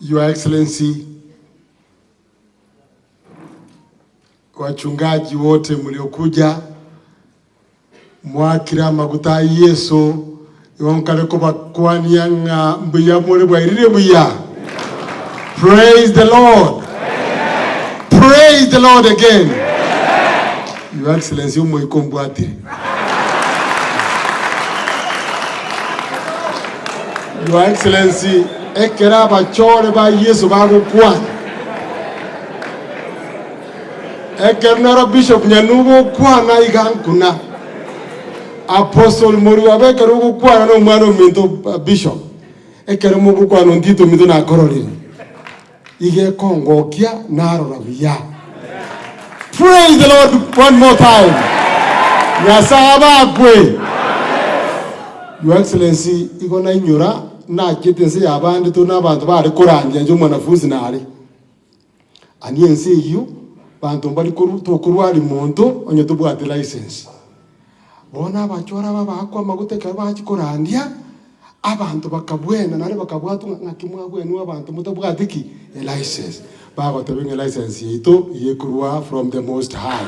Your Excellency, wachungaji wote mliokuja, mwakire amaguta a Yeso, igo nkare kobakwania ng'a mbuya more bwairire buya. Praise the Lord. Praise the Lord again. Your Excellency omoika ombwatire. Your Excellency, ekero abachore ba Yeso bagokwana, ekero naro Bishop Nyanugo okwana iga nkuna, Apostle Moriwabe ekero ogokwana na omwana ominto Bishop, ekero mogokwana ontito ominto nakororire, iga ekongokia narora buya. Praise the Lord one more time. Nyasae abakwe. Your Excellency, igo nainyora nachete ense y'abande tore na abanto bare korandia inche omwanafunzi nare. Ani ense eyio, banto mbari koru tokorwari monto onye tobwati license. Bono abachore aba baakwa amaguta ekero bachia korandia, abanto bakabwena naende bakabwatwa ng'a ng'aki mwabwenwa abanto motabwati ki? Elicense. Bagotebia ng'a elicense yaito iga ekorwa from the most high.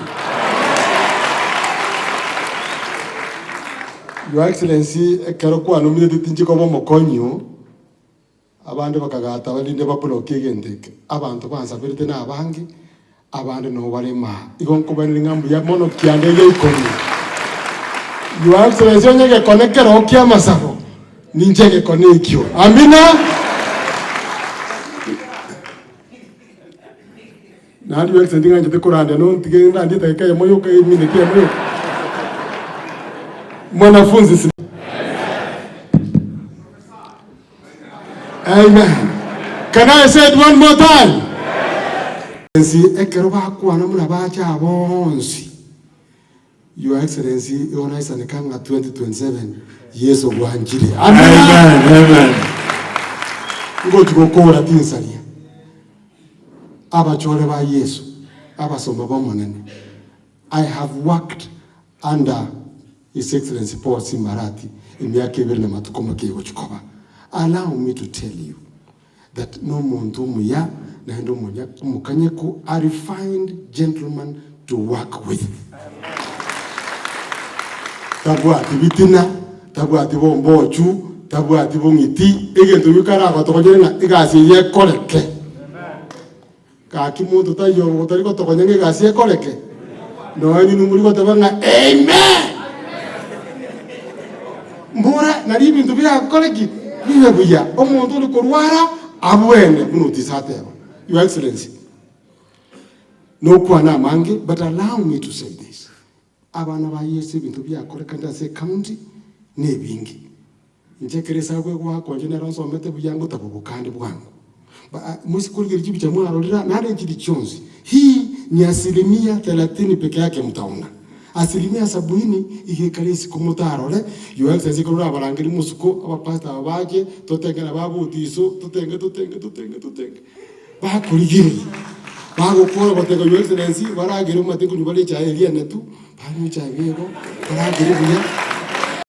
Your Excellency, ekero kwanomineti tinchi koba omokonyi oo, Abande bakagata barinde babloke egento eke. Abanto bansaberete nabange, abande nabo bare maa. Igo nkobairaneria ng'a mbuya mono kianda egia ikomi. Your Excellency onye egekone keroo ki'amasabo, ninche egekone ekio. Amina! Naende Your Excellency ting'anchete korandia nontige ndandie edageka eyemo yoka emineti eyemo yoka. Mwanafunzi si Amen. Can I say it one more time? Excellency, ekero bakwana buna bacha bonsi, Your Excellency, igo naisaneka ng'a 2027 Yeso bwanchire. Amina. Amen. Amen. Ngochi gokora tinsaria abachore ba Yeso, abasomba b'Omonene. I have worked under His Excellency Paul Simbarati emiaka ebere na matuko make egochi koba. Allow me to tell you that nomonto omuya naende omonya omokanyeku, a refined gentleman to work with. Tabwati bitina, tabwati bombochu, tabwati bong'iti, egento gioka aragotokonyere ng'a egasi eye ekoreke. Gaki monto taiyo otari gotokonya ng'a egasi ekoreke, nonya ninwe mori goteba ng'a Amen! Mbora nari ebinto birakore ki? Bibe buya. Omonto ore korwara abwene buna Otiso ateba. Your Excellency, nokwana amange but allow me to say this, abana ba Yeso ebinto biakorekanete ase ecounty nebinge. Inche ekero esabu egoakwa inche nero nsomete buya ngotaba obokande bwango. Ba moise korigereria chibicha mwarorire aa, naende nchiri chionsi, hii ni asilimia thelathini peke yake mtaona. Asilimia sabuini iga ekare isiko motarore, Your Excellency ekero orabarangerie mosuko, abapastor aba bache, totenge nabo abotiso, totenge totenge totenge totenge. Bakorigereria, bagokora goteba Your Excellency, baragere omanyete nkonywa bare echae eria enetu, banywa echae bego, baragere buya.